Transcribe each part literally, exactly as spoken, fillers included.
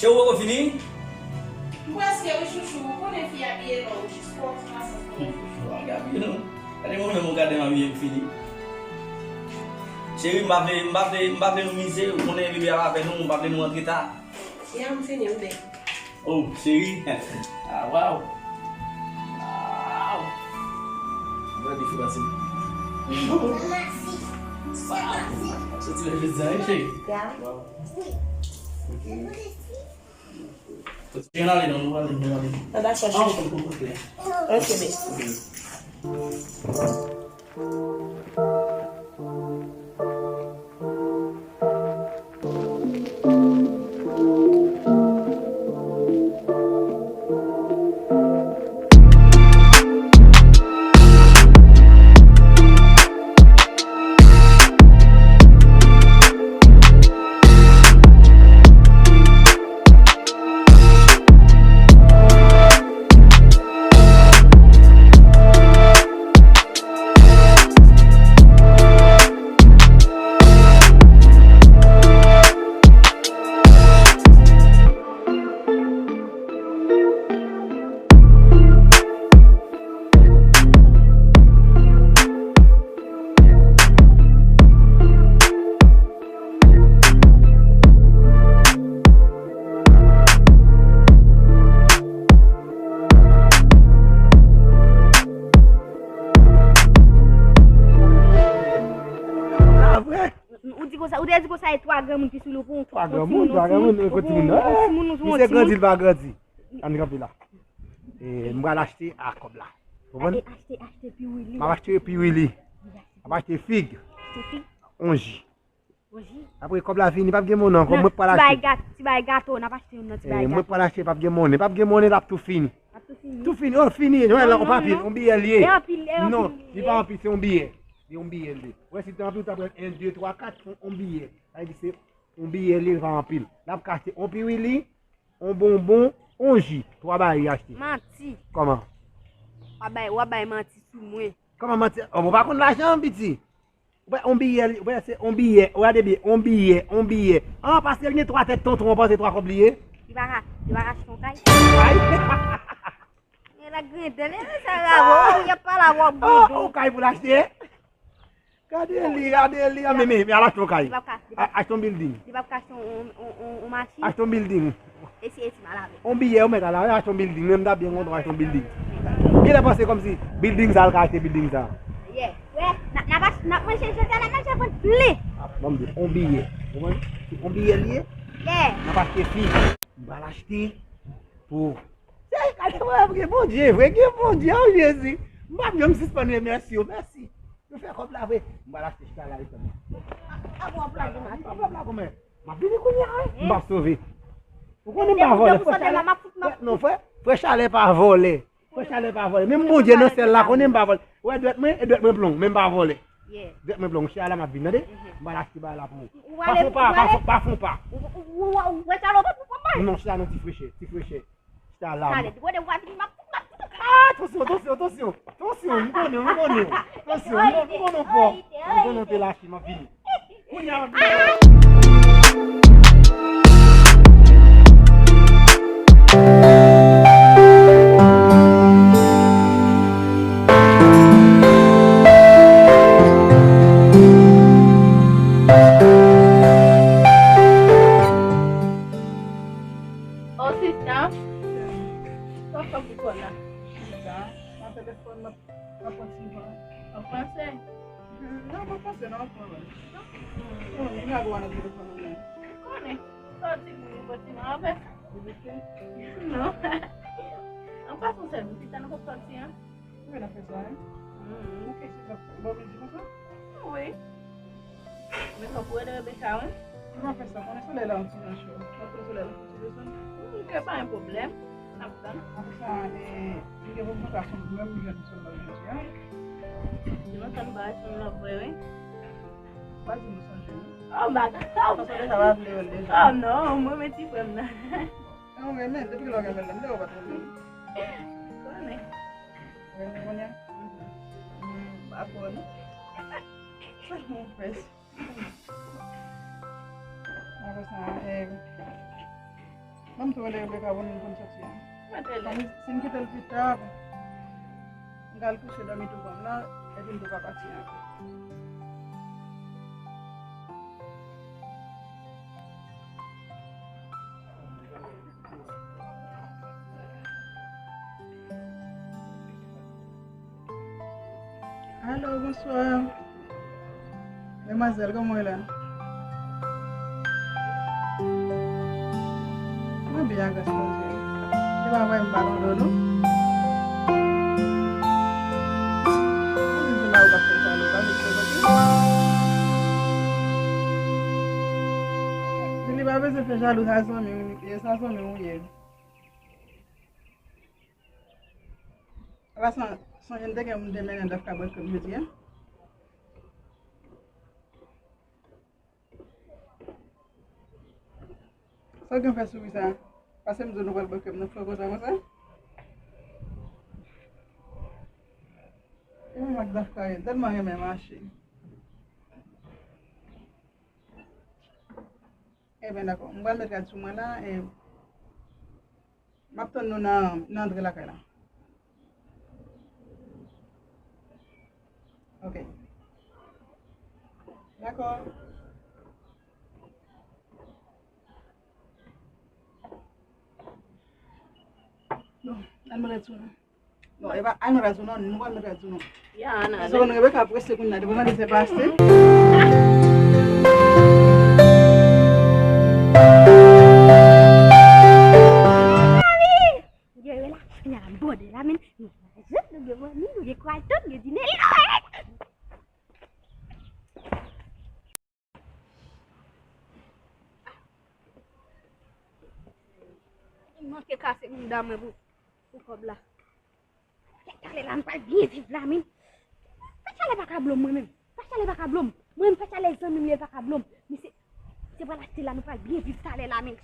Cheri, ou poko fini? M prèske wi, chouchou. Ou konnen fi abiye lò, ou jis fò ti masanz pou mwen, chouchou. Chouchou, abiye non. Gade mwen menm, ou gade m abiye m fini. Cheri, m pa vle, m pa vle, m pa vle nou mize, ou konnen bebe a pa avè nou, m pa vle nou rantre ta. Ya, m fini, m bèk. Oh, cheri. Ah, waw. Waw. Gade fi pase. Waw. Soti lè jodi a, wi, cheri. Ya. Waw. Ok. Soti, ann ale, non, nou ale, nou ale. Ah, dakò, cheri. Ok, babe. Ok. Ou di konsa, ou te di konsa e twa granmoun ki sou lou pou yon timoun, twa granmoun, yon timoun, yon timoun, yon timoun. Misye grandi, li pa grandi. Ann kanpe la. E, m pral achte a kòb la. Konprann? Achte, achte, achte piwili. M ap achte piwili. M ap achte fig. Achte fig. On ji. On ji. Apre kòb la vini, p ap gen monnen ankò. Mwen pral achte. Ti bagay gato, n ap achte youn nan ti bagay gato. Mwen pral achte, p ap gen monnen. P ap gen monnen, l ap tou fini. L ap tou fini. Tou fini, oh, fini. Non, non, non. On papye, on biyè l ye. E anpil, e anpil. Non, li pa anpil, se on biyè. Li on biyè l ye. Wè, si te anpil, ou ta pran en, de, twa, kat, on, on biyè. Sa vle di se on biyè l ye, li pa anpil. L ap ka achte on piwili, on bonbon, on ji. Twa bagay li achte. Manti. Kòman? W ap bay, w ap bay manti sou mwen. Kòman manti? Oh, ou pa konn lajan, piti. Ou wè, on biyè, ou wè, se on biyè, ou gade byen, on biyè, on biyè. Ah, paske l gen twa tèt tonton, ou panse twa kòb li ye? Li pa ka, li pa ka achte on kay. Kay? Men la grandè, men sa la, y ap pale avè w grandè. Oh, on kay pou l achte? Gade li, gade li, ah, men, men, men, al achte on kay. Li p ap ka, li p ap, a, achte on building. Li p ap ka achte on, on, on, on machin. Achte on building. E si, e si m al avè l. On biyè, ou mèt al avè l, achte on building. Men m ta byen kontan achte on building. Kilè panse kòmsi building sa, l ka achte building sa? Yeah. Wè, n a, n ap ach-, n ap manje jodi a, n ap manje avè plen. Ah, ban m di, on biyè. Ou konprann? Se on biyè l ye? Yeah. N ap achte fi. M pral achte pou. Se, gade mwen, gen Bondye vre, gen Bondye, oh Jezi. M p ap janm sispann remèsye w, mèsi. Nou fè kòb la vre. M pral achte chita la, li fè mwen. A, a, bon, plat, bon, plat, bon, men. M ap vini kounye a, wi. M p ap sove. Ou konnen m pa vòlè, frè Chalè. Non, frè, frè Chalè pa vòlè. Frè Chalè pa vòlè. Menm Bondye nan syèl la konnen m pa vòlè. Ou wè dwèt mwen, e dwèt mwen plon, men m pa vòlè. Dwèt mwen plon, chita la m ap vin, tande? M pral achte bagay la pou ou. Pa fon pa, pa fon pa, pa fon pa. Ou wè sa lò, pa fon pa. Non, chita non, ti frechè, ti frechè. Chita la. Talè, gode, ou va vini, m ap, m ap. Ah, tansyon, tansyon, tansyon. Tansyon, m konnen, m konnen. Tansyon, m konnen, m konnen w fò. M konnen w te lache, m ap vini. Kounye a, m ap vini. Oh, sista. Sa w fè pou kò la? Sista, nan telefòn nan, nan pran ti van. An franse? Non, pa franse, non, an kreyòl. Bon, m gade w nan telefòn nan. Konnen. Sòti pou nou pran ti van avè. Non. An pasan sèl, sista, nou p ap sòti, an? Wi, n ap fè sa, wi. Mm. Ok, se sa. Bon, men di konsa? Wi. Men fòk ou rele Rebeka, wi. Nou ap fè sa, konnen solèy la yon ti jan cho. Ou konnen solèy la fouti desann. Mm, ok, pa gen pwoblèm. N ap tann. Apre sa, e, m gen pou m kontre sou mwen, m jwenn sou lòt jodi a. Di nou sa m pa sou lòt vre, wi. Pa di nou sonje nou. Oh, madam. Paske w deja raple yo deja. Oh, non, mwen men ti frè m nan. An, w renmen, depi lè w renmen l la, m te wè w pa t renmen l. Konnen. Renmen kounye a? M pa kwè, non. Sa k mwen fè? Apre sa, eh, ban m tou rele Rebecca pou nou konn soti a. Mwen te lè. Fanmi, si m kite l pita, m pral kouche dòmi tou kòm la, epi m tou pa pati ankò. Alo, bonswa. Demwazèl, kòman w ye la? Mwen byen, gras Bondye. Se pa vre, m pa nan do nou. Mwen di la, ou pa fè sa, ou pa met sa, ok? Li pa bezwen fè jalou, sa zanmi w, sa zanmi w ye. Apa son-, sonje n te gen moun te mennen Daf ka bwè krèm jodi a? Sa w gen fè souri sa? Pase m di w nou pral bwè krèm, nou fè konsa konsa? E mwen ak Daf ka ye, tèlman renmen mache. Ebyen, dakò. M pral met rad sou mwen la, e m ap tann nou nan, nan antre lakay la. Ok. Dakò. Bon, al met rad sou mwen. Non, e pa, al met rad sou nou, nou pral met rad sou nou. Ya, Ana, so, nou Rebecca prese kounye a, depi mande se pa achte. Yo, yo la, yo la bòde la, men, yo la jwèt, yo gen manmi, yo gen kouraj tout, yo di, Nelly, Lorette! M manke kase bounda mwen pou, pou kòb la. Kèt talè la, m pral byen viv la, men. Fè chalè pa ka blo m, mwen menm. Fè chalè pa ka blo m. Mwen menm, fè chalè zanmi m, li pa ka blo m. Men se, se pral achte la, nou pral byen viv talè la, men.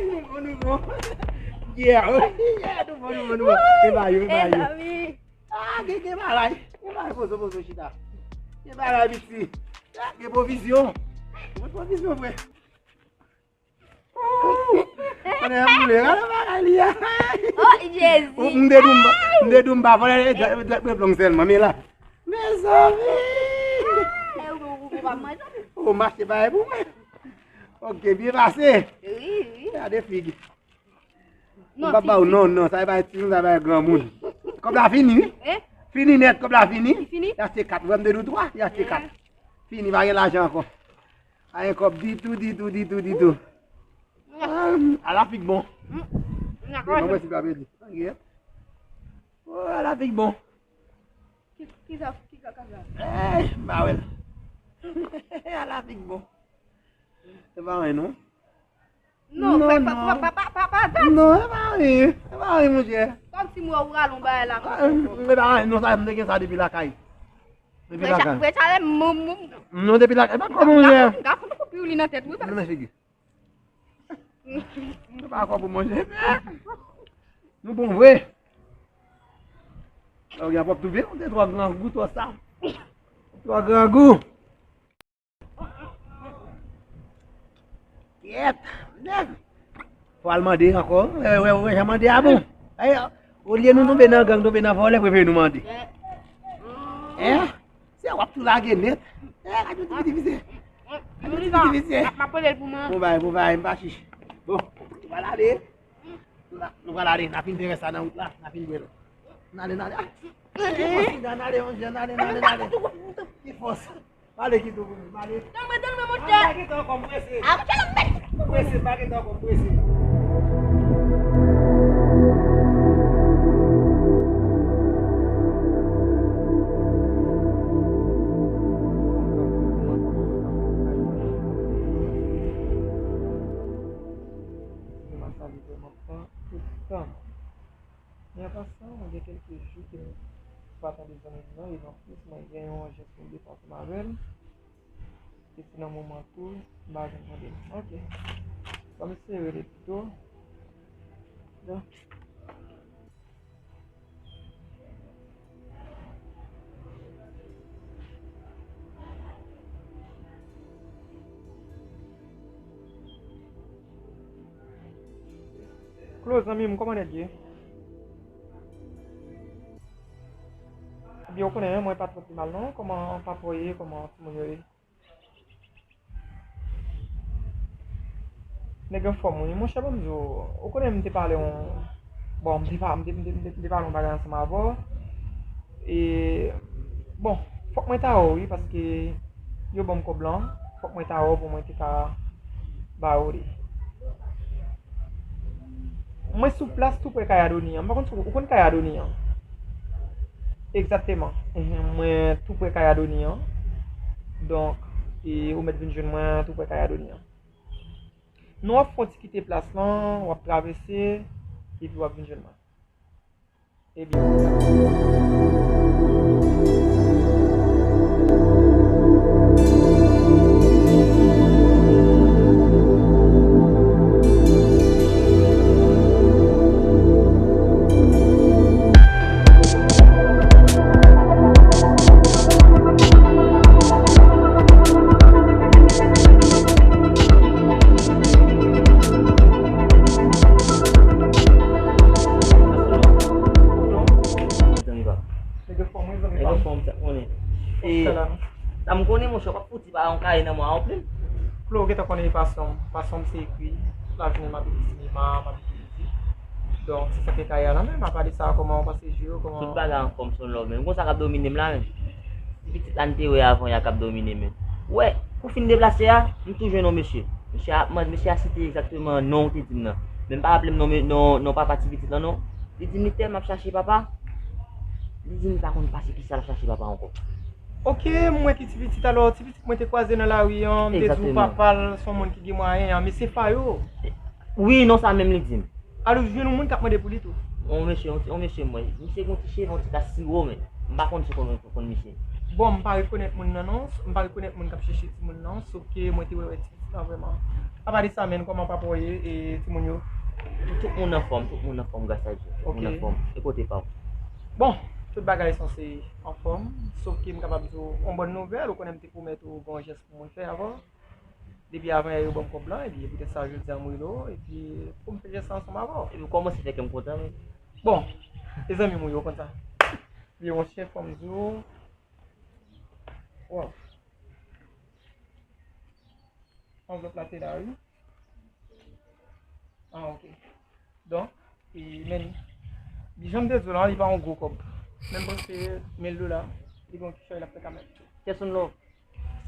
Nouvo, nouvo. Yeah. Yeah, nouvo, nouvo, nouvo. E ba yo, e ba yo. Ah, gen, gen bagay. Gen bagay, pozo, pozo, chita. Gen bagay, piti. Ah, gen pwovizyon. Gen pwovizyon, frè. Konnen m boule, gade bagay li a. Oh, Jezi. M te di w m pa, m te di w m pa vòlè, e dwèt, dwèt mwen long sèlman, men la. Mezanmi. Ou mache bagay pou mwen. Ok, byen pase. Wi, wi. Gade figi. M pa ba w non, non, sa e pa timoun, sa e pa granmoun. Kòb la fini, wi. Fini nèt, kòb la fini. Li fini? Li achte kat, ou wè m te di w twa, li achte kat. Fini, pa gen lajan ankò. Pa gen kòb ditou, ditou, ditou, ditou. Ah, ala fig bon. Mwen wè si pa pedi. Oh, ala fig bon. Ki, ki sa, ki kaka sa? Eh, m pa wè l. Ala fig bon. Se pa anyen, non. Non, non, pa, pa, non. Pa, pa, pa, pa, pa, pa. Non, se pa anyen. Se pa anyen, monchè. Kòmsi m wè w rale yon bagay la. Ah, se pa anyen, non, sa, m te gen sa depi lakay. Depi lakay. Frè Chalè, m, m, m. Non, depi lakay. E pa kòb, monchè. M ka fout koupi w li nan tèt, wi, pa. Nan figi. Se pa kòb pou monchè. Nou bon vre. Lè w gen pwòp touve, ou te twò grangou, twò sa. Twò grangou. Kyèt, nèg. Fò al mande ankò. Wè, wè, wè, jan mande a bon. Ay, Olye nou tonbe nan gang, tonbe nan vòlè, prefere nou mande. Hein? Se w ap tou lage nèt. Eh, gad yon ti piti visye. Gad yon ti piti visye. M ap pale l pou mwen. Bon bagay, bon bagay, m pa chich. Bon, nou pral ale. Nou pral ale, n a fin fè rès la nan wout la, n a fin bwè l. N ale, n ale. Ah. Ki fòs, n ale, monchè, n ale, n ale, n ale. Ki fòs. Pale ki tou pou nou, pale. Tann mwen, tann mwen, monchè. Ah, pa gen tan ankò, m prese. Ah, monchè, la m mèt. M prese, pa gen tan ankò, m prese. Sinema sa li vrèman pran tout tan. Men an pasan, mwen gen kèlke jou ke m pa tande zanmi m nan, e anplis mwen gen yon jès pou m defann ansanm avè l. E se nan moman tou, m pa janm tande l. Ok. Ban m eseye rele pito. Bon. Klo, zanmi m, kòman nèg ye? Ebyen, ou konnen, mwen pa twò pi mal non. Kòman papa w ye? Kòman timoun yo ye? Nèg anfòm, wi. Monchè, ban m di w, ou konnen m te pale yon, bon, m te pa, m te, m te, m te, m te pale yon bagay ansanm avè w. E, bon, fòk mwen ta wè w, wi, paske yo ban m kòb lan. Fòk mwen ta wè w pou mwen te ka ba ou li. Mwen sou plas tou prè kay Adoni an. M pa konn si ou konn kay Adoni an. Egzakteman. Mwen tou prè kay Adoni an. Donk, e ou mèt vin jwenn mwen tou prè kay Adoni an. Non, w ap fè yon ti kite plas lan, w ap travèse, epi w ap vin jwenn mwen. Ebyen, Nèg yo fò mwen zanmi pa m. Nèg yo fò m, sa konnen. E, sa m konnen, monchè, w ap fouti pa yon kaye nan mwa an plen. Klo, ou gentan konnen e pasyon m. Pasyon m se ekri. Tout lajounen m ap ekri sinema, m ap ekri mizik. Donk, se sa k gen kaye a nan men m. Apa de sa, kòman w pase jou yo, kòman... Tout bagay anfòm, son love, men. Ou konn sa k ap domine m la, men. Ti pitit la n te wè avan yè k ap domine, men. Ou wè, pou fin deplase a, m tou jwenn yon mesye. Mesye a ap mande, mesye a site egzakteman non ou te di m nan. Men m pa raple m non, non, non papa ti pitit lan, non. Li di m li tèlman ap chache papa. Li di m li pa konn pase kisa l ap chache papa ankò. Ok, m wè ki ti pitit alò, ti pitit mwen te kwaze nan lari an, m te di w papa l se yon moun ki gen mwayen an, mesye Fayo. Wi, non sa menm li di m. Alò, jwenn yon moun k ap mande pou li tou. Yon mesye, yon ti, yon mesye mwen. Misye gen yon ti cheve, yon ti tas siwo, men. M pa konn si w konn, konn misye. Bon, m pa rekonèt moun nan non, m pa rekonèt moun k ap chèche timoun nan, sof ke mwen te wè, wè ti Sa vrèman. Apa de sa, menn, kòman papa w ye e timoun yo? Tout moun anfòm, tout moun anfòm, gras a Dye. Tout moun anfòm. E kote pa w? Bon, tout bagay sanse anfòm, sof ke m kapab di w yon bòn nouvèl, ou konnen m te pwomèt ou gon jès pou mwen fè avan. Depi avan yè yo ban m kòb lan, epi poutèt sa jodi a m rele w, epi pou m fè jès la ansanm avè w. Epi kòman se fè kè m kontan, men? Bon, e zanmi m ou ye, ou konn sa. Ebyen, monchè, fò m di w, waw. Anvlòp la te la, wi. Ah, ok. Donk, e, men, jan m te di w la, li pa yon gwo kòb. Men m panse mil dola, li gon kichòy l ap fè kanmenm. Kesyon love.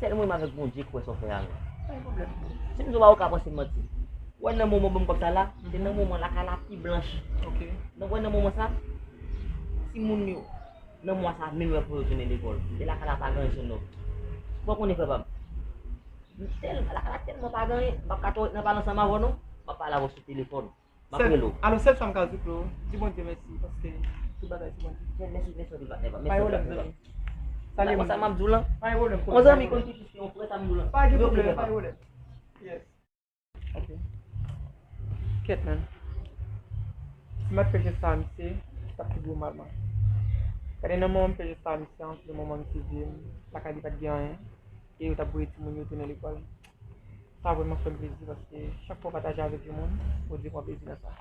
Sèl mwen menm avèk Bondye k wè sa w fè a, men. Pa gen pwoblèm. Si m di w pa, ou ka panse m manti. Ou wè nan moman ban m kòb sa la, se nan moman lakay la pi blanch. Ok. Donk, ou wè nan moman sa, timoun yo, nan mwa sa menm yo pou yo tounen lekòl. E lakay la pa gen anyen sou nou. Ou pa konnen frè pa m. M tèl, lakay la tèlman pa gen anyen, m p ap ka twò ret nan pale ansanm avè w non. M ap pale avè w sou telefòn. M ap rele w. Alò, sèl sa m ka di w, Klo, di Bondye mèsi, paske tout bagay se Bondye. Mèsi, mèsi anpil, patnè pa m. Mèsi anpil, patnè pa m. Salye moun. Sa m ap di w lan. Pa gen pwoblèm, Klo. Yon zanmi konn pi plis ke yon frè, sa m di w lan. Pa gen pwoblèm, pa gen pwoblèm. Yes. Ok. Kèt, menn. Si m pa t fè jès sa a misye, sa t ap pi gwo mal mwen. Gade nan moman m fè jès sa a misye an, se nan moman misye di m lakay li pa t gen anyen, e yo t ap voye timoun yo tounen lekòl. Sa vrèman fè m plezi, paske chak fwa w pataje avèk yon moun, ou di pran plezi nan sa.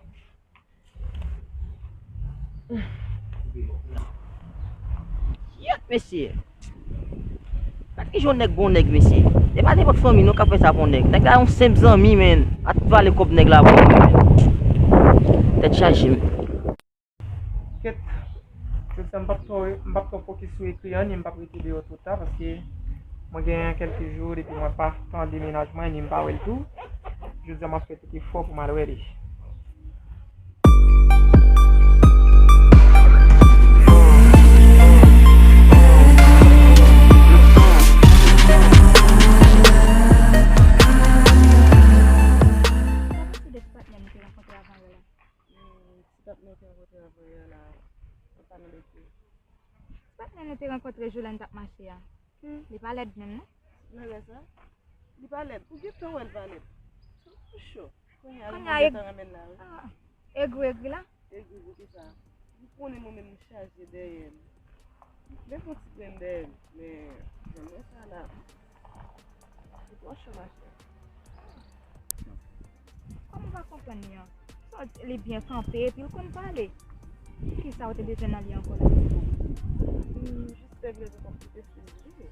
Kyèt, mesye. Gad ki jan yon nèg bon nèg, mesye. E pa nenpòt fanmi non k ap fè sa pou yon nèg. Nèg la yon senp zanmi, men. Ap vale kòb nèg la pou yon nèg, men. Tèt chaje, men. Kèt, jodi a m p ap twò, m p ap twò fokis sou ekri an, ni m p ap rete deyò twò ta, paske mwen gen kèlke jou depi mwen pa tande mennaj mwen, ni m pa wè l tou. Jodi a m ap fè tout efò pou m al wè li. Hmm, ti patnè w te rankontre avan yè la, li pa nan lòt peyi. Ti patnè nou te rankontre jou lè n t ap mache a. Hmm. Li pa lèd menm, non? Nèg sa? Li pa lèd. Ou gentan wè l pa lèd. Ou cho. Kounye a, li Kounye a, mande egri, tan renmen la, wi. Ah, egri, egri la? Egri, pou ki sa? Ou konnen mwen menm m chaje dèyè m. Men fon ti grenn dèyè m. Men, granmoun sa la, li twò cho, machè. Kòman w pa konprann li an? Sa w di, li byen kanpe, epi l konn pale. Kisa w te bezwen nan li ankò la? Hmm, jis nèg la te konplike sou li.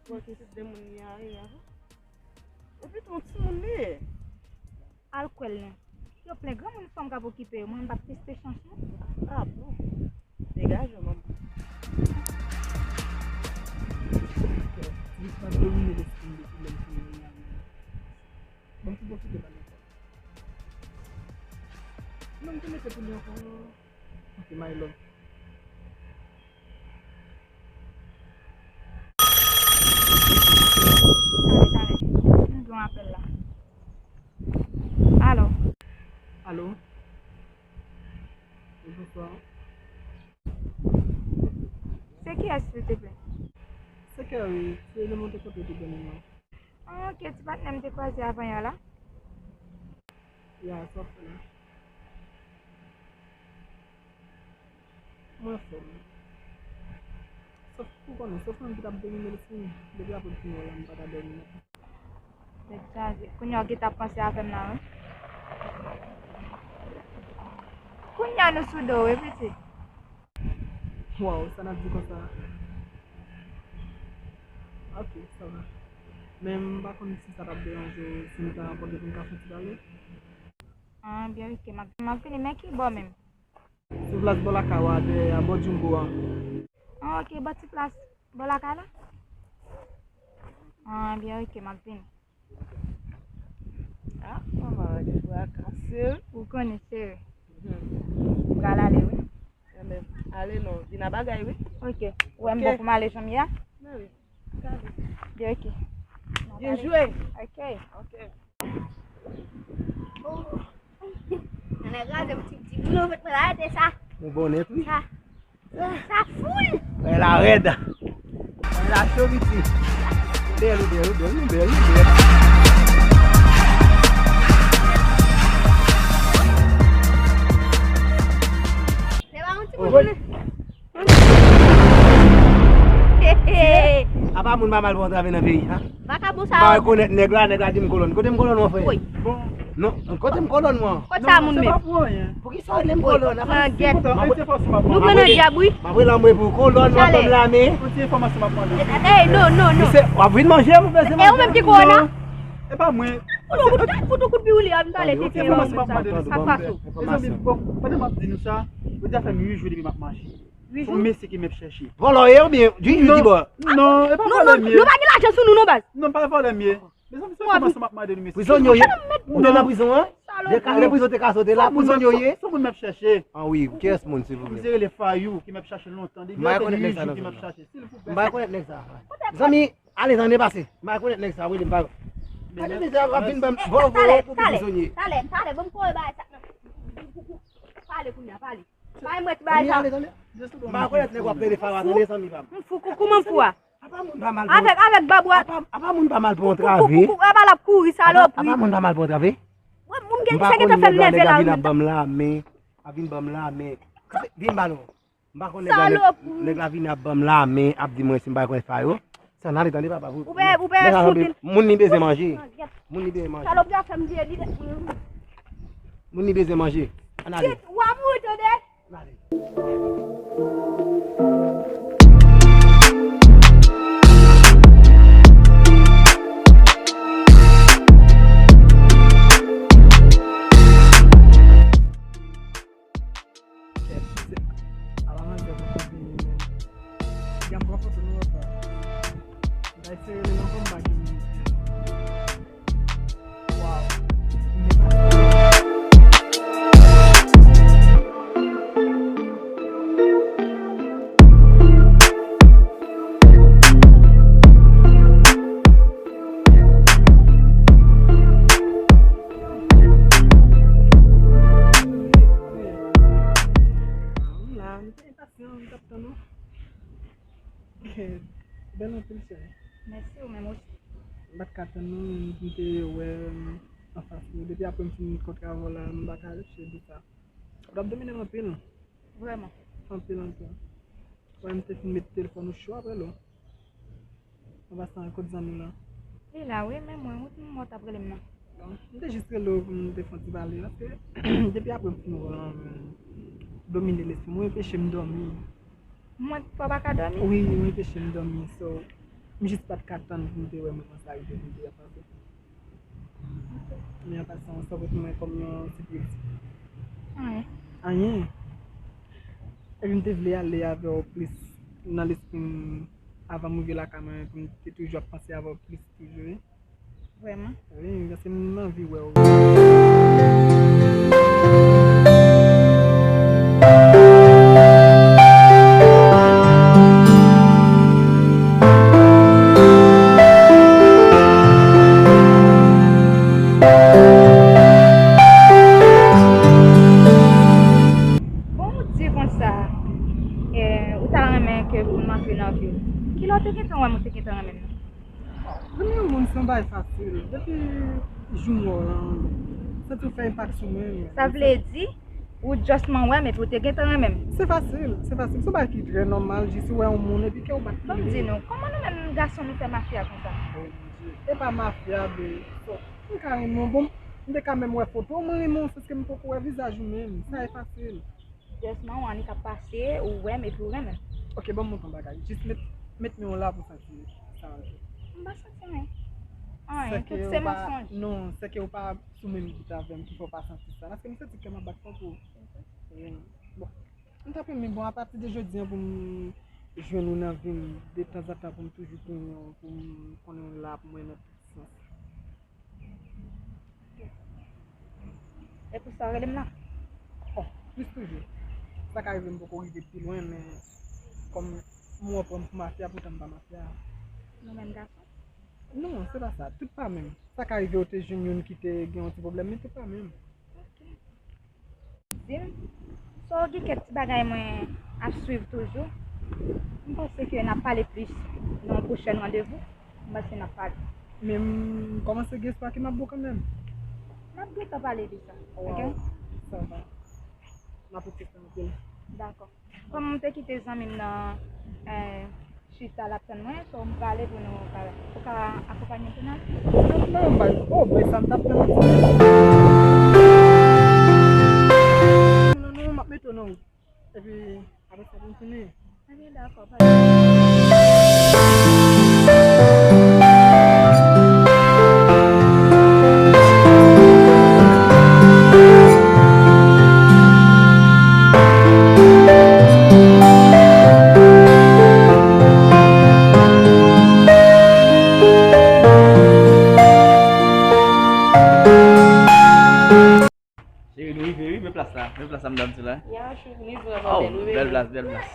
Bon, se de moun li a, wi, avan. Epi tou, yon timoun li ye. Al kwè l non. Yo plen granmoun fanm k ap okipe yo, mwen m p ap teste chans mwen. Ah bon? Degaje w, manman. Li pa domine lespri m depi lè m fin vini a. Bon, m tou pwofite pale ankò. Non, m te mete pou li ankò. Ok, my love. Tande, tande. M gen yon apèl la. Alo. Alo. Bonswa. Se kiyès, silteplè? Se Kerry, se le moun te kote tou dènyèman. Ah, ok, ti patnè m te kwaze avan yè la. Ya, sa w ap fè la? Mwen anfòm. Sòf, ou konnen, sòf mwen ki t ap domine lespri m. Depi apre fini la, m pa ka dòmi non. Tèt chaje. Kounye a w gentan ap panse avè m la, wi. Kounye a nou sou do w, wi, pitit. Waw, sa n ap di konsa? Ok, sa va. Men m pa konn si sa t ap deranje w, si m ta pòte pou n ka fè yon ti pale. Ah, byen, ok, m ap, m ap vini, men ki bò menm? Sou plas bò lakay w a, dèyè a, bò Jumbo a. Ah, ok, bò ti plas bò lakay la? Ah, byen, ok, m ap vini. Ah, manman, gen fwa kase. Ou konnen, cheri. Mhm. M pral ale, wi. Enben, ale non, vin a bagay, wi. Ok. Ou wè m bon pou m ale jan m ye a? Men wi. Byen, ok. Byen jwe. Ok. Ok. Nèg la, se yon ti, ti boulon, fèt mwen la, te sa. Yon bonnèt, wi. Sa. Sa foul. Wè la rèd. Wè la cho, piti. Bèl, ou bèl, ou bèl, ou bèl, ou bèl. Se pa yon ti boulon. Apa moun pa mal pran trave nan peyi, ha? Vakabon sa yo. M pa rekonèt nèg la, nèg la di m kolòn. Kote m kolòn, mon frè? Wi. Non, kote m kolòn, mwen? Kote sa moun menm? Poukisa w rele m kolòn? Apa m di kontan, yon ti enfòmasyon m ap mande. Nou pran nan dyab, wi. M ap rele anmwe pou kolòn, w ap ban m lame. Yon ti enfòmasyon m ap mande. Ey, non, non, non. Misye, w ap vin manje, m bezwen manje. E ou menm ki kowona? E pa mwen. Fout yon kout, fout yon kout piwouli, a vin pale tete. Yon ti enfòmasyon m ap mande nou. Sa k pase w? Mezanmi, bon, pandan m ap di nou sa, yo deja fè m uit jou depi m ap mache. Uit jou? Se yon mesye ki m ap chèche. Vòlò ye oubyen di jou di bò? Non, e pa vòlè m ye. Nou pa gen lajan sou nou non, baz. Non, pa vòlè m ye. Mezanmi, se enfòmasyon m ap mande nou, mesye. Prizonye w ye. Ou te nan prizon an? Depi prizon te ka sote la, prizonye w ye. Se moun m ap chèche. Ah wi, kiyès moun, silvouplè? Misye rele Fayou, ki m ap chèche lontan. Depi yon jou ki m ap chèche, silvouplè. M pa rekonèt nèg sa. Zanmi, ale, zanmi, pase. M pa rekonèt nèg sa, wi, m pa. Gade misye ap vin ban m vòlò, vòlò pou prizonye. Talè, talè, talè, ban m kore bagay sa. Pale kounye a, pale. Bay mwen ti bagay sa. M pa rekonèt nèg w ap rele Fayou a, tande, zanmi pa m. M fou, kou, kouman m fou a? Apa moun pa mal pran. Avèk, avèk bab ou a. Apa, apa moun pa mal pran trave? Kou, kou, kou, apa l ap kouri, salopri. Apa, apa moun pa mal pran trave? Mwen, moun gen sa gentan fè m nève la, wi. Ap vin ban m lame, ap vin ban m lame. Kanpe, vin ba nou. M pa konn nèg la, nèg, nèg la vin ap ban m lame, ap di mwen si m pa rekonèt Fayou. Sa n ale tande papa, pou, ou pè, ou pè sou moun li bezwen manje. Moun li bezwen manje. Salopri a fè m vye, li de. Moun li bezwen manje. Ann ale. Ou a mouri, tande? Ann ale. Ala manzè pou kontinye, men. Gade m pran foto nou ansanm. M ta eseye rele l ankò, m pa gen moun. Waw. M la, m te enpasyan, m t ap tann ou. Bèl anpil, cheri. Mèsi, ou menm osi. M pa t ka tann ou, m te wè anfas ou. Depi apre m fin kontre avè w la, m pa ka rete di sa. Ou t ap domine m anpil. Vrèman. Anpil, anpil. Wè, m te fin met telefòn ou cho apre l. An pasan, kot zanmi w lan? Li la, wi, men mwen, wout mwen t ap rele m nan. Bon, m te jis rele w pou m te fè yon ti pale, paske depi apre m fin wè w lan, domine lespri m, ou enpeche m dòmi. Mwen, fò w pa ka dòmi? Wi, ou enpeche m dòmi, so, m jis pa t ka tann pou m te wè moman sa rive pou m te ap pase. Men an pasan, sa pote mwen kòm yon sipriz? Anyen. Anyen? Epi m te vle ale avè w plis nan lespri m avan m rive lakay mwen, pou m te toujou ap panse avè w plis toujou, wi. Vrèman? Wi, paske m anvi wè w. Bon, ou di konsa, eh, ou ta renmen ke moun m antre nan vi w. Kilè w te gentan wè m ou te gentan renmen m nan? Renmen yon moun se yon bagay fasil. Depi jou m wè w lan, santi w fè enpak sou mwen. Sa vle di, ou just man wè m epi ou te gentan renmen m? Se fasil, se fasil. Se yon bagay ki trè nòmal, jis ou wè yon moun epi kè w bat pou li. Ban m di nou, kòman nou menm gason nou fè mafya konsa? Bondye, e pa mafya, be. So, m ka renmen w, bon, m te ka menm wè foto w, mwen renmen w, se paske m poko wè vizaj ou menm. Sa e fasil. Just man, ou annik ap pase, ou wè m epi ou renmen m. Ok, ban m montre w yon bagay. Jis met, met men w la pou w santi sa. M pa santi anyen. Anyen, tout se mansonj. Non, se ke w pa sou menm bit avè m ki fè w pa santi sa. Paske m santi kè m ap bat fò pou ou. Bon, m t ap renmen, bon, apati de jodi an pou m jwenn ou nan vi m, de tanzantan pou m toujou konnen w, pou m konnen w la pou mwen nan tout sans. E pou sa w rele m la? Bon, plis toujou. Sa ka rive m poko rive pi lwen, men kòm m wè w pran m pou mafya, poutan m pa mafya. Nou menm gason? Non, se pa sa. Tout pa menm. Sa ka rive w te jwenn youn ki te gen yon ti pwoblèm, men tout pa menm. Ok. Di m, sa w gen kèk ti bagay mwen ap swiv toujou. M panse ke n ap pale plis nan yon pwochèn randevou. M panse n ap pale. Men m kòmanse gen espwa ke m ap bon kanmenm. N ap gentan pale de sa, ok? Waw, sa va. M apresye sa anpil. Dakò. Kòm m te kite zanmi m nan, eh, chita l ap tann mwen, so m prale pou nou ka, ou ka akonpanye m tou nan? Non, non, bay, oh, bay sa m t ap tann. Non, non, m ap mete w nan wout. Epi, apre sa, pou m fini. Ebyen, dakò, pa Cheri, nou rive wi, men plas la. Men plas la, medam, sila. Ya, chou, li vrèman bèl wi, men bèl plas, bèl plas.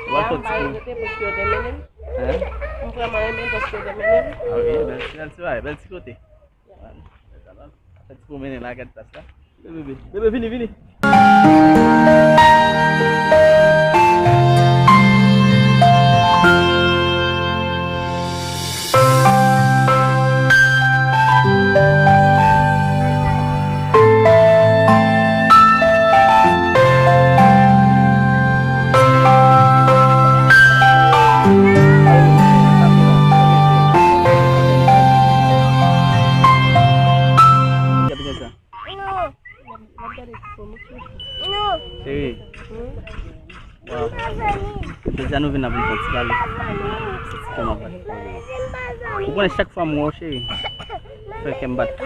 Ou al fè ti kou. M vrèman renmen l. Hein? M vrèman renmen l paske w te mennen m. Ah wi, bèl, bèl ti bagay, bèl ti kote. Fè ti pwomennen la, gad plas la. Bebe, bebe, bebe, vini, vini. Gade sa. Cheri. Jodi a nou vin ap vin fè yon ti pale. Kòman w ap bat? Ou konnen chak fwa m wè w, cheri, fè kè m bat fò.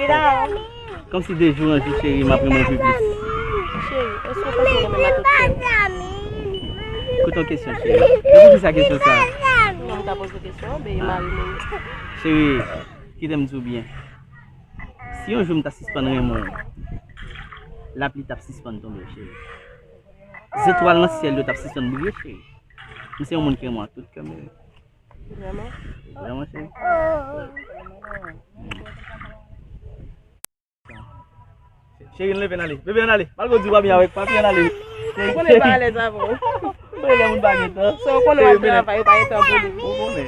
Kòmsi de jou an jou, cheri, m ap renmen w pi plis. Cheri, èske w panse w renmen m ak tout kè w? Koute yon kesyon, cheri. Men poukisa kesyon sa a? Non, m ta poze w kesyon, men e mari m ou ye. Cheri, kite m di w byen. Si yon jou m ta sispann renmen w, lapli t ap sispann tonbe, cheri. Zetwal nan syèl yo t ap sispann briye, cheri. M se yon moun ki renmen w ak tout kè m, cheri. Vrèman? Vrèman, cheri. Cheri, n leve n ale. Bebe, ann ale. Malgre w di w pa byen avèk papi, ann ale. Ou konnen m pa alèz avè w. Ou konnen lè moun pa gen tan. So, ou konnen w ap travay, ou pa gen tan pou li. Ou konnen.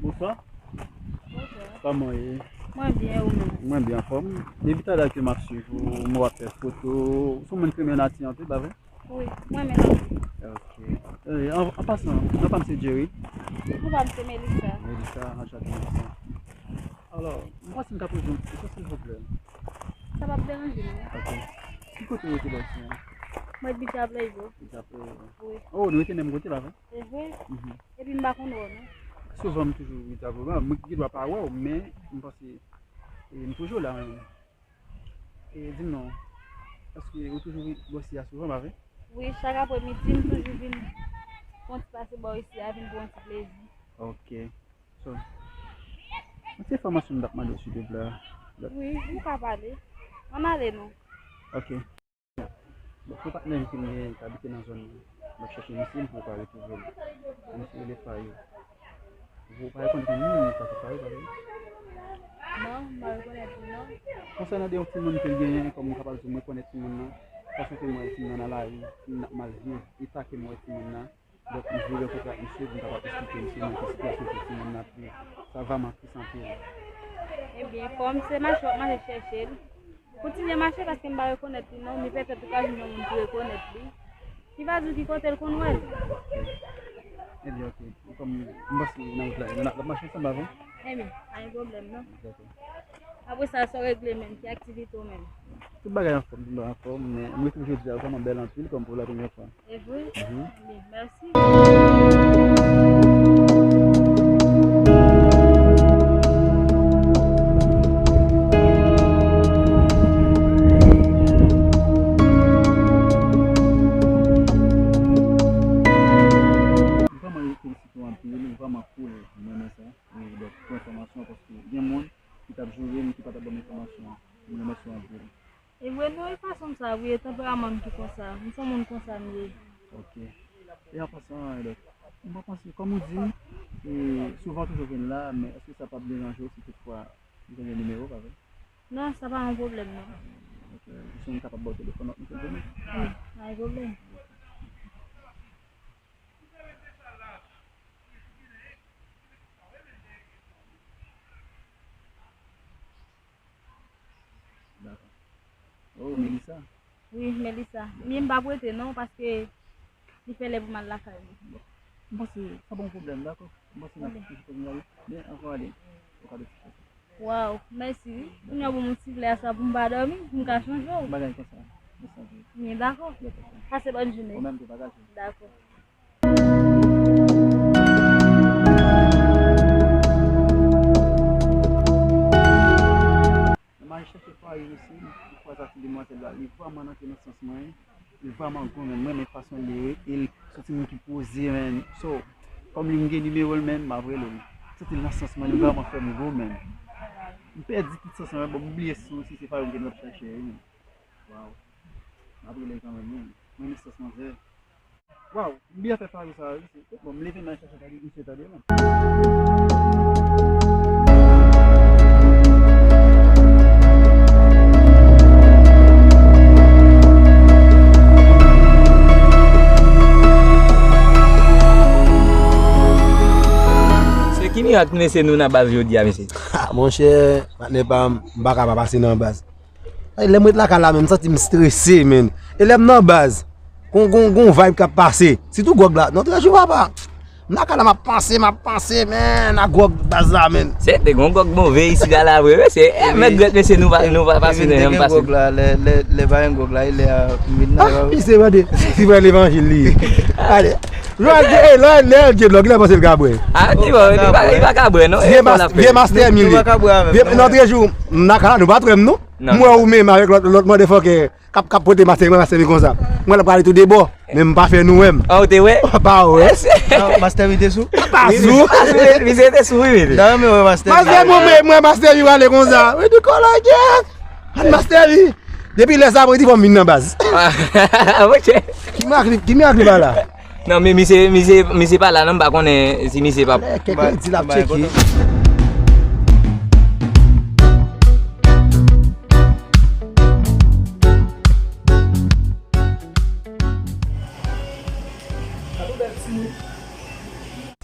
Bonswa. Bonswa. Kòman w ye? Mwen byen, ou menm? Mwen byen anfòm. Depi talè ke m ap swiv ou, m wè w ap fè foto. Ou se yon moun ki renmen nati anpil, pa vre? Wi, mwen renmen nati. Ok. Eh, an, an pasan, non pa m se Jerry. Non pa m se Melissa. Melissa, anchante Melissa. Alò, m panse m ka poze yon kesyon, silvouplè. Sa p ap deranje, non. Ok. Ki kote w rete bò isi a? Mwen rete Bicha Playbo. Bicha Playbo. Wi. Oh, nou rete menm kote, pa vre? Se vre. Mhm. Epi m pa konn wè w, non. Souvan, m toujou rete avè w. Mwen gen dwa pa wè w, men m panse, e, m toujou la, menm. E, di m non, èske ou toujou vin bò isi a souvan, pa vre? Wi, chak apremidi, m toujou vin fè yon ti pase bò isi a, vin pran yon ti plezi. Ok. So, yon ti enfòmasyon m t ap mande w, silvouplè. Wi, ou ka pale. Ann ale, non. Ok. Bon, se yon patnè m ke m genyen, ki abite nan zòn nan. M ap chèche misye, m poko retwouve l. Misye rele Fayou. Ou pa rekonèt moun nan, sa se Fayou, pa vre? Non, m pa rekonèt li, non. Konsènan de yon timoun ke l genyen, kòm m kapab di, m rekonèt timoun nan, fason ke m wè timoun nan nan lari, timoun nan ap mal viv, eta ke m wè timoun nan. Donk, m vle rankontre ak misye pou m kapab esplike misye nan ki sitiyasyon ke timoun nan ap viv. Sa vrèman tris anpil. Ebyen, kòm se mache w ap mache chèche l, kontinye mache paske m pa rekonèt li non, men petèt ou ka jwenn yon moun ki rekonèt li, ki va di w ki kote l konn wè l. Ebyen, ok. Kòm m panse nan wout la, n ap mache ansanm, pa vre? Ebyen, pa gen pwoblèm non. Dakò. Apre sa, sa w regle menm, ki aktivite w menm? Tout bagay anfòm, tout bagay anfòm, men m retwouve w jodi a, ou vrèman bèl anpil kòm pou la premyè fwa. E vre? Mhm. Ebyen, mèsi. M vrèman felisite w anpil, ou vrèman cool, m renmen sa. E, donk, pou enfòmasyon, paske gen moun ki t ap joure m, ki pa t ap ban m enfòmasyon. M remèsye w anpil. E vre non, e fason m sa, wi, e tanperaman m ki konsa. M se yon moun konsa m ye. Ok. E an pasan, e donk, m pa panse, kòm ou di m, e, souvan ou toujou vin la, men èske sa p ap deranje w si toutfwa m jwenn yon nimewo, pa vre? Non, sa pa yon pwoblèm, non. Ok. Jis nou kapab ba w telefòn w ap mennen demen? Wi, pa gen pwoblèm. Oh, Melissa. Wi, Melissa. Men m p ap rete non, paske li fè lè pou m al lakay mwen. Bon. M panse pa gen pwoblèm, dakò? M panse n ap fè kounye a, wi. Men, ankò ale. Ou ka de ti chans. Waw, mèsi, wi. Kounye a ban m yon ti flè a sa pou m pa dòmi, pou m ka chanje w. Bagay konsa. Mèsi anpil. Men, dakò. Dakò. Pase bòn jounen. Ou menm tou, pa gate. Dakò. Mwen al chèche Paris osi, m kwaze ak ti demwazèl la, li vrèman antre nan sans mwen, li vrèman gou, men mwen renmen fason l ye, e l se yon timoun ki poze, men, so, kòm li m gen nimewo l, men m ap rele l, m santi l nan sans mwen, li vrèman fè m gou, men m pèdi tout sans mwen, bon, m bliye si, si se Paris m te t ap chèche, wi, men, waw, m ap rele l kanmenm, wi, mwen renmen sans manzè. Waw, m byen fè pari sa a, wi. Bon, m leve m al chache gade misye tande, man. Se ki mirak mesye nou nan baz jodi a, mesye? Ha, monchè, patnè pa m, m pa ka pa pase nan baz. Ay, lè m ret lakay la menm, m santi m strese, menn. E lè m nan baz, gon, gon, gon vibe k ap pase. Sitou gwòg la. Non, trè jou, papa. M lakay la, m ap panse, m ap panse, menn, a gwòg baz la, menn. Se te gon gwòg move isi la, la, vre, mesye. E, mèt gwèt, mesye, nou pa, nou pa pase nan janm pase. Gwòg la, lè, lè, lè pa gen gwòg la, e lè a, m vin nan. Ah, misye, mande, si vrè levanjil li ye. Ale. Lè, lè, lè, lè, lè, lè, panse l ka bwè. Ah, li bon, li pa, li pa ka bwè, non. Vye mas-, vye mastè mi li. Vye, nan trè jou, m lakay la, nou pa t wè m, non. M wè ou menm avèk lòt, lòt motherfucker k ap, k ap pote mastè, mwen mastè mi konsa. Mwen l ap prale tou de bò, men m pa fè nou wè m. Ah, ou te wè? Pa wè. Ah, mastè mi te sou? Pa sou. Misye te sou, wi, mesye. Mastè mi, mwen, mwen mastè mi prale konsa. Wi, di kòlè, yes. An mastè mi. Depi lè sa, mwen di fò m vin nan baz. Ah, ok. Ki mirak li, ki mirak li pa la? Non, men misye, misye, misye pa la non, m pa konnen si misye pa. Kèk di l ap tcheke.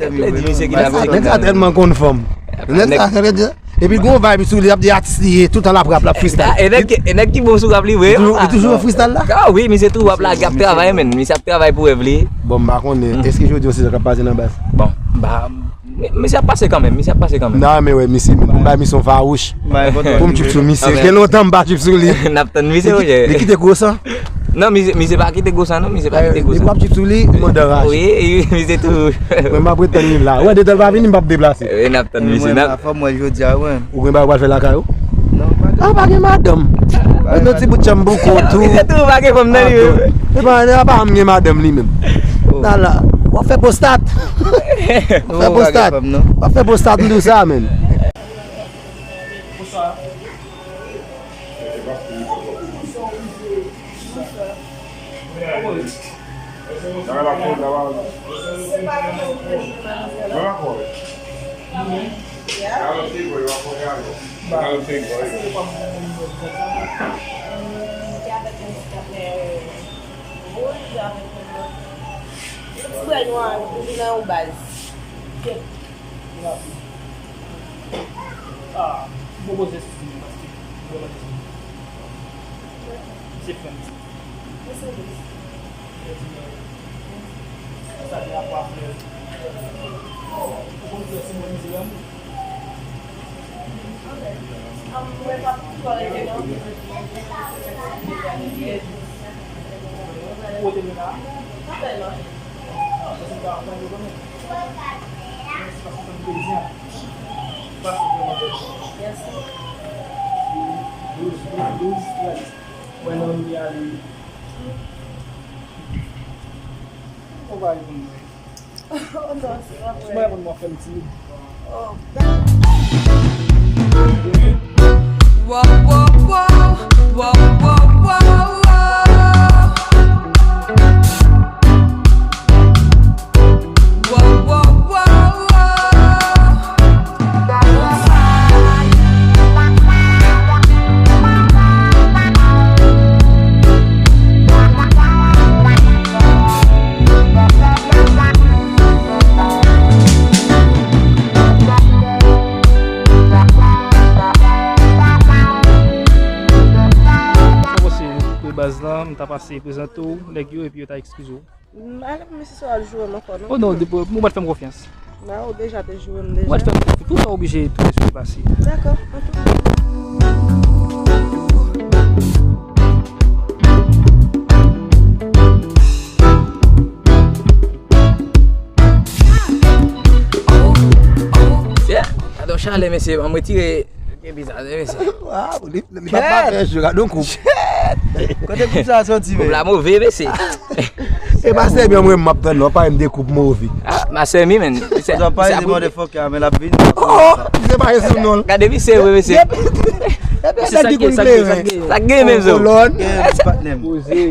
Nèg sa tèlman konn fanm. Nèg sa, sa vle di, epi gon vibe sou li, l ap di atis li ye, tout tan l ap rap, l ap freestyle. E nèg ki, e nèg ki bon sou rap li vre. Li toujou, li toujou freestyle la? Ah wi, misye tou ap lage, ap travay, menn. Misye ap travay pou rèv li. Bon, m pa konnen, èske jodi a se sa k ap pase nan baz? Bon, ba, misye ap pase kanmenm, misye ap pase kanmenm. Nan, men wè, misye, menn, pou m bay misye yon fawouch. Pou m trip sou misye. Gen lontan m pa trip sou li. N ap tann misye, monchè. Li kite gwo san. Non, misye, misye pa kite gwo san, non, misye pa kite gwo san. Depi w ap trip sou li, li mande anraje. Wi, misye tou. Mwen, m ap ret tann li la. Wè, detan l pa vini, m p ap deplase. Wi, n ap tann misye, n ap. Fò m wè l jodi a, wi. Ou gen bagay w pral fè lakay ou? Non, pa gen. Ah, pa gen madanm. Ret nan ti bout chanm bouko tou. Misye tou, pa gen fanm nan li menm. E pa, e pa m gen madanm li menm. Nan la, w ap fè pwostat. W ap fè pwostat. W ap fè pwostat, m di w sa, menn. Wouj avèk yon lòt. Yon ti bwè nwa, ou vin nan yon baz. Kèt. Ah, m pwopoze sou li, paske m vrèman bezwen. Se frè m. Mèsi anpil. Sa gen rapò a flè. Ou konn flè se mwen mizè lanmou. Mwen nan mi ale. Ou pa reponn mwen. Oh, non, se pa vre. Ou pa reponn mwen, fè m timid. Oh, gade. Wow, wow, wow. Wow, wow, wow, wow. Wow, wow, wow, wow. Sa posib, ta pase prezante w nèg yo epi yo ta eskize w. M pa renmen mesye sa w ap joure m ankò non. Oh non, depi ou pa t fè m konfyans. Ba ou deja te joure m deja. Ou pa t fè m konfyans. Poukisa w oblije tounen sou li pase? Dakò, anpil. Yeah. Gade yon chalè mesye, ban m retire. Gen bizarre mesye. Waw, li, li pa fè jou, gade yon koup. Kote koup sa soti, men? Koup la move mesye. E pa sèmi an mwen m ap tann non, pa m de koup move. Ah, ma sèmi men. Sa pa ede motherfucker men l ap vini. Oh, se pa sou non. Gade misye wi mesye. Epi sa ki konn kleren. Sa gen men zo. Kolòn.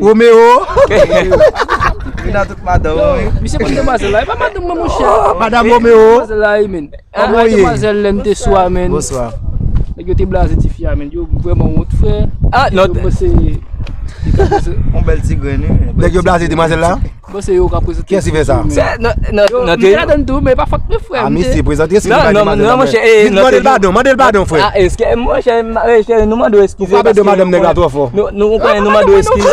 Romeo. Vin a tout madanm wi. Misye konn demwazèl la, e pa madanm mwen monchè. Madam Romeo. Demwazèl la wi men. Ah, demwazèl lè n te sou a men. Bonswa. Nèg yo te blaze tifi a men. Yo vrèman wont frè. Ah non. Yo panse li ka poze. On bèl ti grenn wi. Nèg yo blaze demwazèl la? Bon, se yo ka prezante. Kiyès ki fè sa? Se nan nan nan te. Ladan tou, men pa fòt mwen frè. Ah, misye prezante, eskize pa demwazèl la. Non non non monchè, eh non. Mande l padon, mande l padon frè. Ah, eske monchè, nou mande w eskize. Ou frape do madanm nèg la twò fò. Nou konnen nou mande w eskize.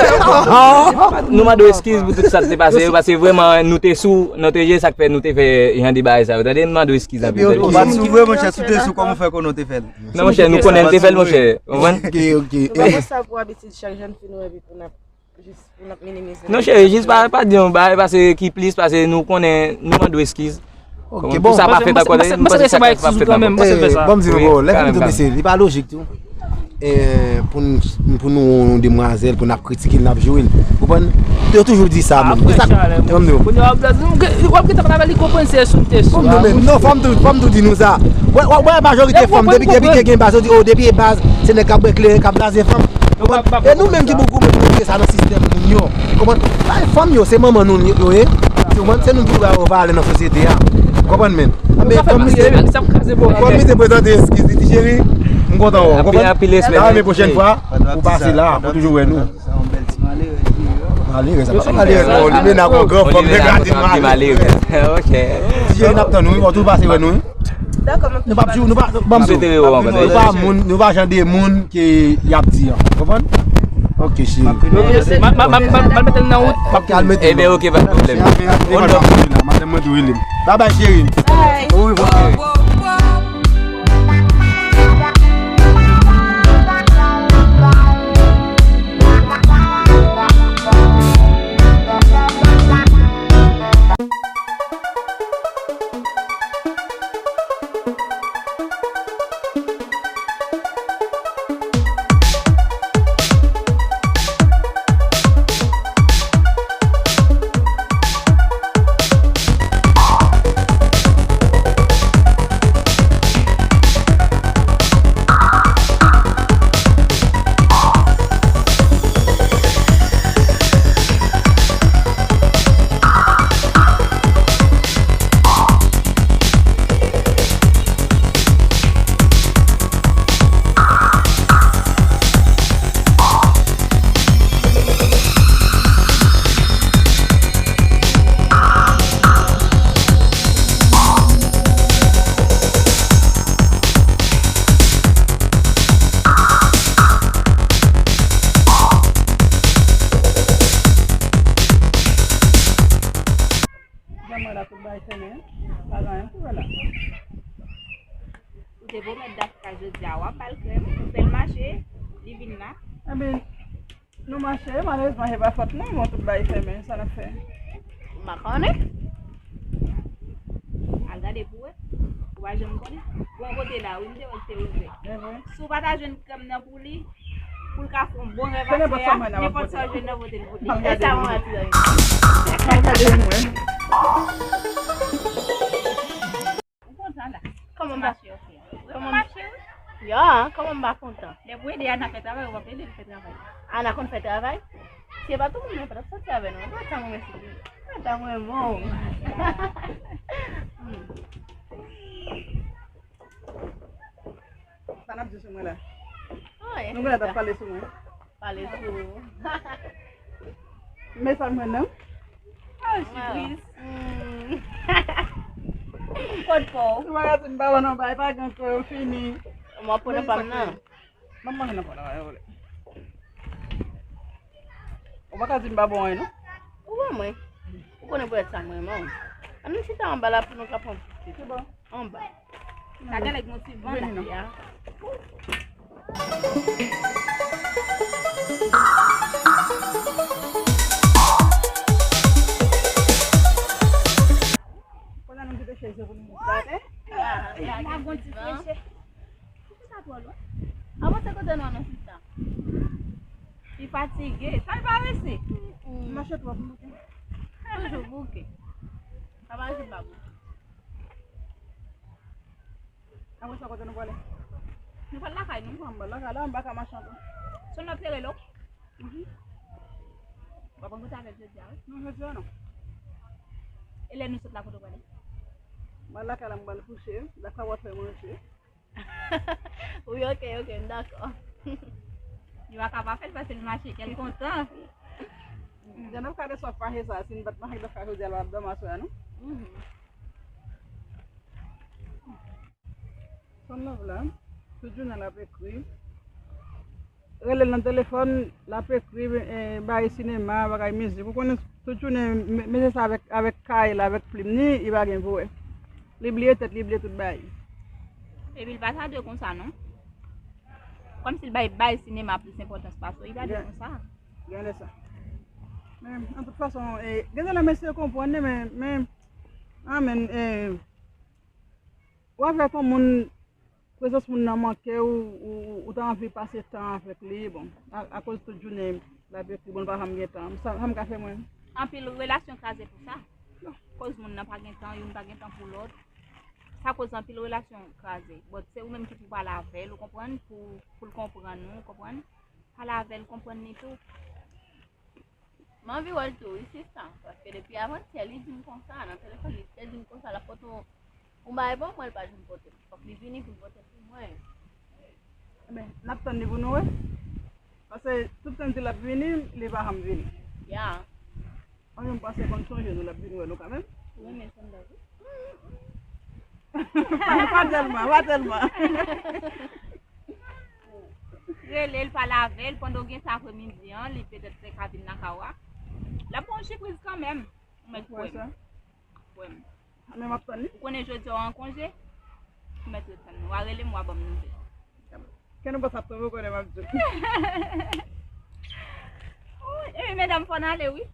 Nou mande w eskize pou tout sa k te pase yo, paske vrèman nou te sou, nou te ye sa k fè nou te fè jan de bagay sa yo. Tande, nou mande w eskize anpil. Ou pa t sou vre monchè, si w te sou kòman w fè konnen w te fè l? Non monchè, nou konnen l te fè l monchè. Ou konprann? Ok, ok. Kòman sa pou abitid chak jèn fi nou epi pou n ap jis pou n ap minimize. Non cheri, jis pa pa di yon bagay pase ki plis pase nou konnen nou mande w eskiz. Ok, bon. Pou sa pa fèt ankò, m panse sa pa fèt ankò. Bon, m di nou bon, lè fini tou mesye, li pa lojik tou. Eh, pou n pou nou yon demwazèl, pou n ap kritike l, n ap joure l. Ou konprann? Yo toujou di sa menm. Di sa, konn yo. Kounye a w ap blaze, w ap gen tan pale avè l, li konprann se sou te sou. Non, fò m tou, fò m tou di nou sa. Wè, wè, wè, majorite fanm, depi, depi ke gen baz, yo di, oh, depi e baz, se nèg k ap bwè kleren, k ap blaze fanm. E nou menm ki pou goumen pou mete sa nan sistèm moun yo. Konprann? Bay fanm yo, se manman nou yo ye. Ou konprann? Se nou ki pou ba yo valè nan sosyete a. Konprann men? Anben, kòm misye, kòm misye prezante eskiz li, di cheri, m kontan wè w. Konprann? Anpil respè. Nan men pwochèn fwa, ou pase la, pou toujou wè nou. Malerèz, sa pa malerèz non, li mennen ak yon gran fanm nèg la di malerèz. Ok. Di cheri, n ap tann ou wi, fò tou pase wè nou wi. Dakò, m ap Nou p ap jou, nou pa, ban m di w, nou pa moun, nou pa jan de moun ke y ap di an. Konprann? Ok, cheri. M ap, m ap, m ap, m ap mete l nan wout. M ap kal mete l. Ebyen, ok, pa de pwoblèm. Madanm mwen tou rele m. Babay, cheri. Bye. Wi, bon, cheri. Janm wè la tout bagay fèmen, pa gen anyen pou wè la. Ou te pwomèt Dafka jodi a, w ap ba l krèm, ou fè l mache, li vin la. Ebyen, nou mache, malerezman, se pa fòt mwen, bon, tout bagay fèmen, sa n ap fè? M pa konnen. Al gade pou wè. Ou pa janm konnen. Bon, kote la, wi, m te wè l te ouvè. Si w pa ta jwenn krèm nan pou li, pou l ka fè yon bon rèv aswè a, nenpòt sa w jwenn nan pote l pou li. E sa mwen ap di. M ap gade mwen. Ou kontan la? Kòman m pa kontan? Ya, kòman m pa kontan? Depi w ede Ana fè travay, ou p ap ede l fè travay. Ana konn fè travay? Si e pa tou moun mwen pa t ap soti avè nou. Mwen pa t ap renmen si. Mwen pa t ap renmen w. Hmm. Sa n ap di sou mwen la? Anyen. Nou genlè t ap pale sou mwen. Pale sou ou. Men sa mwen nan. Ah, sipriz. Hmm. Kot pa w? Si w pa ka di m pa wè nan bay, pa gen kò yo fini. Mwen pran nan pa m nan. Ban m manje nan pa w la, pa gen pwoblèm. Ou pa ka di m pa bon anyen, non. Ou wè mwen. Ou konnen pwèt sa mwen, non. Ann nou chita anba la pou nou ka pran ti. Anba. Sa genlè gen yon ti van la. Kote nou kite chèz yo pou nou mete atè? La gon ti freche. Poukisa twò lwen? Avanse kote nou an, non, sista. Li fatige. Sa l parese? Mache twòp bouke. Toujou bouke. Sa pa janm pa bouke. Apre sa, kote nou prale? Nou pral lakay nou. Anba lakay la, anba ka mache ankò. Se w ap fere lo? Mhm. W ap rankontre avè l jodi a, wi? Non, jodi a non. E lè nou sot la, kote w prale? Mwen lakay la, mwen pral kouche, dakò, w ap fè manje. Wi, ok, ok, m dakò. Li pa ka pa fè l paske l mache, kè l kontan. Jan nou ka de swa fache sa, si n pa t mache, dakò, jodi a l ap dòmi aswè a, non? Mhm. Son love la, tout jounen l ap ekri. Rele l nan telefòn, l ap ekri, eh, bagay sinema, bagay mizik. Ou konnen tout jounen, me-, mesye sa avèk, avèk kay la, avèk plim ni, li pa gen pou wè. Li bliye tèt, li bliye tout bagay. Epi l pa ta dwe konsa, non. Kòmsi l bay, bay sinema plis enpòtans pase w, li pa dwe konsa. Gen lè sa. Men, an tout fason, eh, gen lè mesye konprann, men, men, anmèn, eh, w avèk yon moun, prezans moun nan manke w, ou, ou, ou ta anvi pase tan avèk li, bon, a, akoz tout jounen l ap ekri, bon, l pa janm gen tan. Sa, sa m ka fè mwen? Anpil relasyon kraze pou sa. Koz moun nan pa gen tan, youn pa gen tan pou lòt. Sa koz anpil relasyon kraze. Bon, se ou menm ki pou pale avè l, ou konprann, pou, pou l konprann ou, ou konprann. Pale avè l, konprann li tou. M anvi wè l tou, wi, sista. Paske depi avantyè, li di m konsa, nan telefòn, li te di m konsa, l ap pote yon, yon bagay pou mwen, li pa janm pote l. Fòk li vini pou l pote l pou mwen. Ebyen, n ap tann li pou nou wè. Paske tout tan l di l ap vini, li pa janm vini. Ya. Anyen m panse konn sonje nou, l ap vini wè nou kanmenm. Ou renmen sandal, wi. Pa, pa tèlman, pa tèlman. Rele l, pale avè l, pandan w gen sa apremidi an, li petèt te ka vin lakay ou a. L ap ba w yon sipriz kanmenm. Ou mèt kwè m. Kwè m. Men m ap tann li. Ou konnen jodi a w an konje? Ou mèt ret tann li. W a rele m, w a ban m nouvèl. Kè nou pa t ap twò konnen m ap di w. Wi, epi medam fò n ale, wi.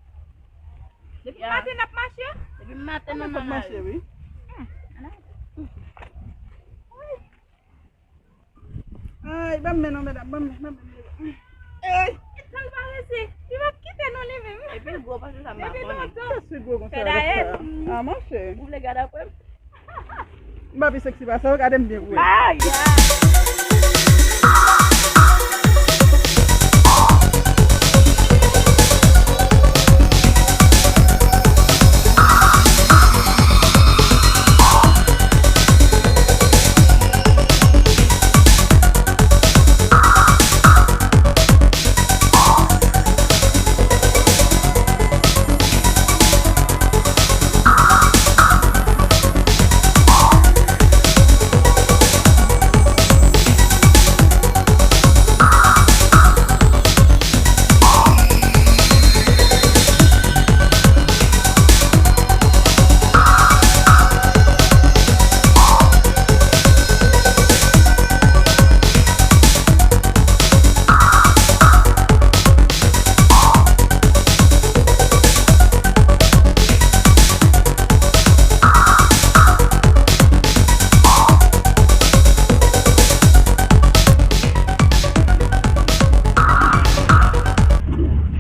Depi maten n ap mache. Depi maten nou nan lari. Wi. Ay, ban m men non, medam, ban m men, ban m men. Ey! Sa l pa resi. Li p ap kite non, li menm. Epi l gwo pase sa m pa konnen. Depi lontan. Sa si gwo konsa. Fè dayè. A, monchè. Ou vle gade apre m? M pa pi seksi pase w, gade m byen vre. Ay!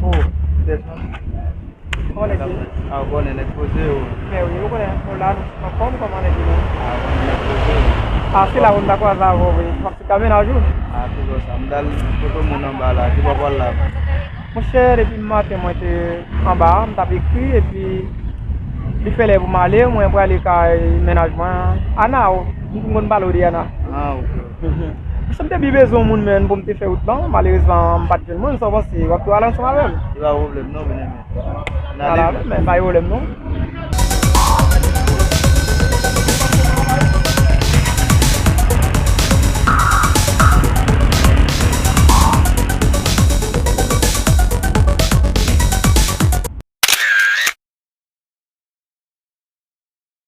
Oh, desann. Kòman nèg yo? A, ou konnen nèg poze yo. Men wi, ou konnen, nou la, nou anfòm, kòman nèg yo? A, ou konnen nèg poze yo. A, se la pou m ta kwaze avè w, wi. M ap sou ka mennaj ou. A, se konsa. M t al kote moun anba la, ki bò w pral la? Monchè, depi maten mwen te anba a, m t ap ekri, epi li fè lè pou m ale, mwen prale kay mennaj mwen, Ana, ou, m konn pale w de Ana. A, ok. Mhm. Paske m te byen bezwen yon moun, men, pou m te fè wout lan, malerezman, m pa t jwenn moun, sa w panse, w ap tou ale ansanm avè l? Se pa pwoblèm, non, byeneme. N ale. Ala, men, pa gen pwoblèm, non.